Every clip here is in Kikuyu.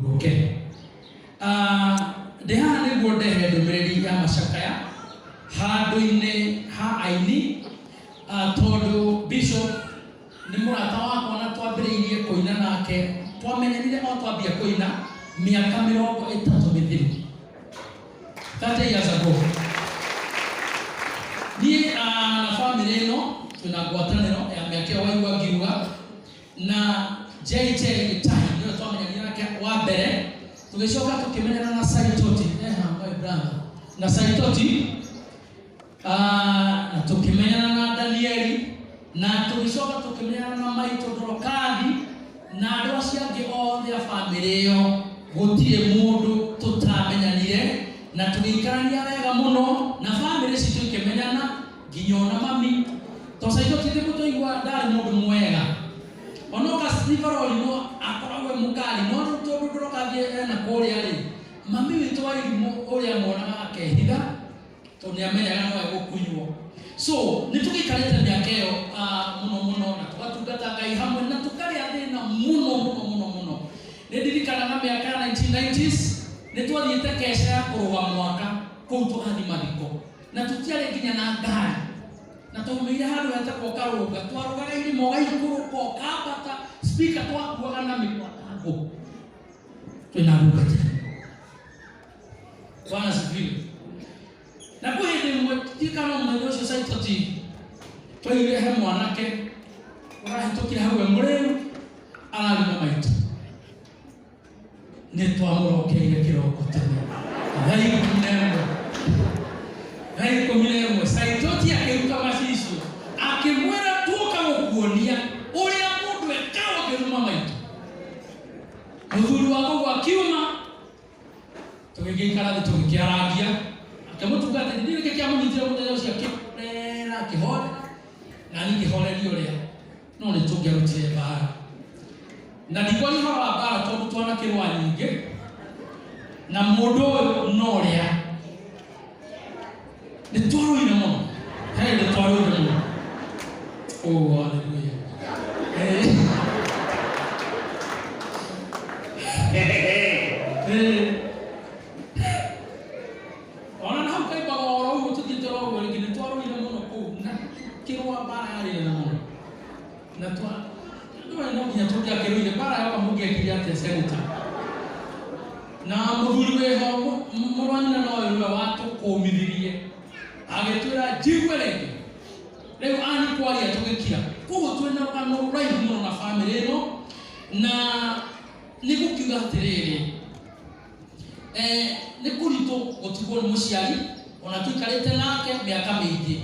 Ahurũke. Ndĩ haha nĩguo ndehe ndũmĩrĩri ya macakaya handũ-inĩ ha aini, tondũ Bishop nĩ mũrata wakwa na twambĩrĩirie kũina nake, twamenyanire o twambia kũina mĩaka 30 mĩthiru, 30 years ago. Niĩ na bamĩrĩ ĩno twĩna ngwatanĩro ya mĩaka ĩyo waigua ngiuga, na JJ Gĩtahi nĩwe twamenyanire nake wa mbere, tũgĩcoka tũkĩmenyana na Saitoti, eha my brother, na Saitoti, na tũkĩmenyana na Danieli, na tũgĩcoka tũkĩmenyana na Maitũ Dorokathi na andũ acio angĩ othe a bamĩrĩ ĩyo. Gũtirĩ mũndũ tũtamenyanire na tũgĩikarania wega mũno, na bamĩrĩ citũ ikĩmenyana nginya ona mami. To Saitoti ndĩmũtũigua ndarĩ mũndũ mwega, onoka Steve no akoragwo e mũkali, no rĩu tondũ Dorokathi ena kũrĩa rĩ, mami witũ wa irimũ ũrĩa muonaga akehitha tondũ nĩ amenyaga no egũkunywo. So nĩ tũgĩikarĩte mĩaka ĩyo mũno mũno, na tũgatungata Ngai hamwe, na tũkarĩa thĩna mũno mũno mũno mũno. Nĩ ndirikanaga mĩaka ya 1990s nĩ twathiĩte keca ya kũrũga mwaka kũu tũgathiĩ mathiko, na tũtiarĩ nginya na ngari, na twaumĩire handũ hetagwo Karũnga, twarũgaga irĩma ũgaikũrũka ũkambata, speaker twakuaga na mĩkwatango twĩna ndungata. Bwana asifiwe. Na kwĩ hĩndĩ ĩmwe ndirikana mũthenya ũcio Saitoti twaigire he mwanake ũrahĩtũkire hau e mũrĩu ararima maitũ, nĩ twamũrokeire kĩroko tene thaa 11, thaa 11 Saitoti akĩruta macicio akĩmwĩra, tuoka gũkuonia ũrĩa mũndũ ekaga ũkĩruma maitũ. Mũthuri wa kũu akiuma, tũgĩgĩikara thĩ tũgĩkĩarangia, akĩmũtungatĩri ndiũĩ kĩ kĩamũnyitire mũthenya ũcio, akĩhorera akĩhorera, na niĩ ngĩhoreria ũrĩa no nĩ tũngĩarutire mbara, na ndikwaria ũhoro wa mbara tondũ twanakĩrũa nyingĩ na mũndũ ũyũ, no ũrĩa nĩ twarũire mũno, he nĩ twarũire mũno. Oh, hallelujah. Ona na hau kaimbaga oro ũguo tũthiĩte oro ũguo rĩngĩ, nĩ twarũire mũno kũu na kĩrũa mbara yarĩ nene mũno, na twa ndũĩ no nginya tũngĩakĩrũire mbara yoka. Mũngĩekire atĩa, senator na mũthuri wĩho, mũrũ wa nyina? No ũyũ nĩwe watũkũmithirie agĩtwĩra njigue rĩngĩ rĩu ani kwaria tũgĩkira. Koguo twĩna rũgano rũraihu mũno na bamĩrĩ ĩno, na nĩ gũkiuga atĩrĩrĩ, nĩ kũritũ gũtigwo nĩ mũciari ona tũikarĩte nake mĩaka mĩingĩ,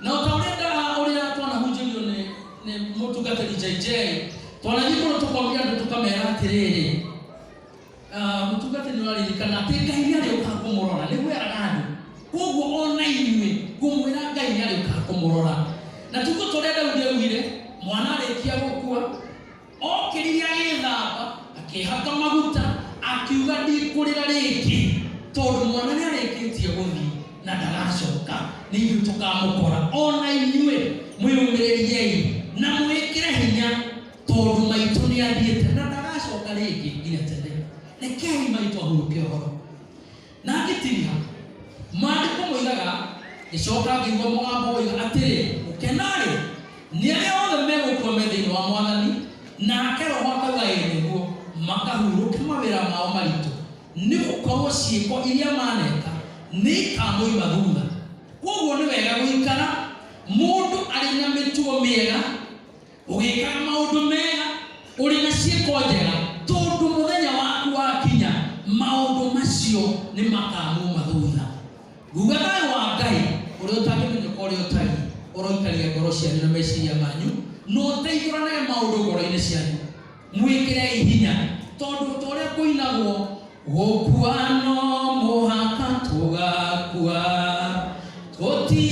na ota ũrĩa ũrĩa twanahunjĩrio nĩ mũtungatĩri JJ, twanathiĩ kũndũ tũkoria andũ tũkamera atĩrĩrĩ, mũtungatĩri ũraririkana atĩ Ngai nĩ arĩũkaga kũmũrora, nĩguo eraga andũ. Koguo ona inyuĩ ngũmwĩra Ngai nĩ arĩũkaga kũmũrora, na tuguo tũrĩa Daudi augire mwana arĩkia gũkua okĩrire agĩthamba akĩhaka maguta akiuga, ndikũrĩra rĩngĩ tondũ mwana nĩ arĩkĩtie gũthiĩ na ndagacoka, nĩ ithuĩ tũkamũkora. Ona inyuĩ mwĩyũmĩrĩriei na mwĩkĩre hinya tondũ maitũ nĩ athiĩte na ndagacoka rĩngĩ nginya tene. Rekei maitũ ahurũke ũhoro. Na ngĩtiriha maandĩko moigaga, ngĩcoka ngĩigua mũgambo woiga atĩrĩ, gũkena-rĩ nĩ arĩa othe megũkua me thĩinĩ wa Mwathani. Nake Roho akauga, ĩĩ nĩguo, makahurũke mawĩra mao maritũ, nĩ gũkorwo ciĩko iria maneka nĩ ikamoima thutha. Kwoguo nĩ wega gũikara mũndũ arĩ na mĩtugo mĩega, ũgĩkaga maũndũ mega, ũrĩ na ciĩko njega, tondũ mũthenya waku wakinya maũndũ macio nĩ makamuma thutha. Nguga thayũ wa Ngai ũrĩa ũtangĩmenyeka ũrĩa ũtariĩ ũroikaria ngoro cianyu na meciria manyu, na ũteithũranage maũndũ ngoro-inĩ cianyu. Mwĩkĩrei hinya tondũ ta ũrĩa kũinagwo, gũkua no mũhaka tũgakua tũti.